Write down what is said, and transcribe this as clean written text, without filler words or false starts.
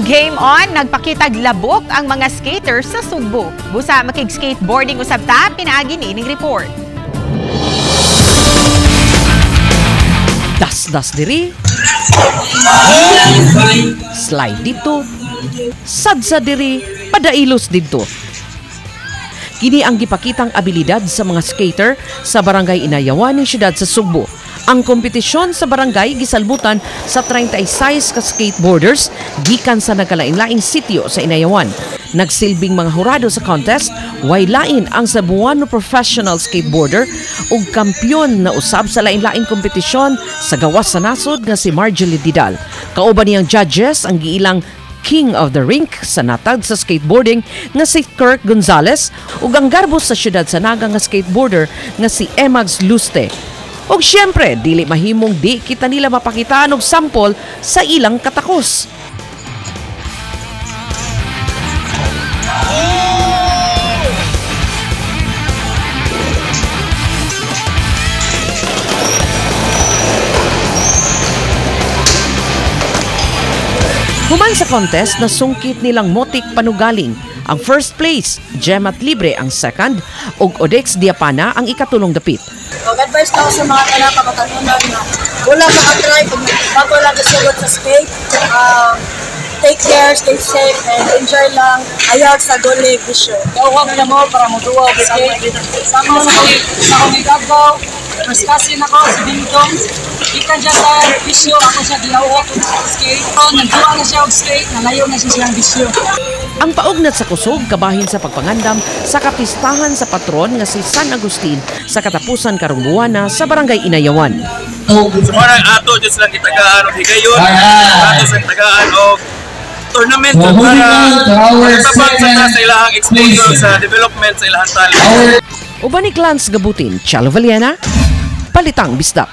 Game on, nagpakitag labok ang mga skaters sa Sugbo. Busa makig-skateboarding usab ta, pinaagi niining report. Das-das diri, slide dito, sadsa diri, padailos didto. Kini ang gipakitang abilidad sa mga skater sa Barangay Inayawan ng siyudad sa Sugbo. Ang kompetisyon sa barangay gisalbutan sa 36 ka skateboarders gikan sa nagkalain-laing sitio sa Inayawan. Nagsilbing mga hurado sa contest, way lain ang Cebuano professional skateboarder ug kampiyon na usab sa lain-laing kompetisyon sa gawas sa nasod nga si Marjorie Didal. Kauban niyang judges ang giilang King of the Rink sa natag sa skateboarding nga si Kirk Gonzalez ug ang garbo sa siyudad sa Naga nga skateboarder nga si Emags Luste. Ug siyempre, dili mahimong di kita nila mapakitaan og sample sa ilang katakos. Human sa contest, nasungkit nilang Motik Panugaling ang first place, Gemat Libre ang second, ug Odex Diapana ang ikatulong dapit. Mag-advise na ako sa mga kanang kabatanunan na wala maka-try kung bago lang isugod sa skate. Take care, stay safe, and enjoy lang. Ayaw sa golig bisyo. Tawag na mo para muduwa og skate. Sama sa akong igabaw. First cousin ako, si Dingdong. Ikan siya sa bisyo, ako siya gilawak og skate. Nagduwa na siya og skate, nalayo na siya siyang bisyo. Ang paugnat sa kusog kabahin sa pagpangandam sa kapistahan sa patron nga si San Agustin sa katapusan karong buwana sa Barangay Inayawan. Sumara ato jud silang gitagaan og higayon, ato silang tagaan og tournament para matabang sa ilahang exposure sa development sa ilahang talent. Uban ni Clans Gabutin, Chalo Valiena, Palitang Bisdak.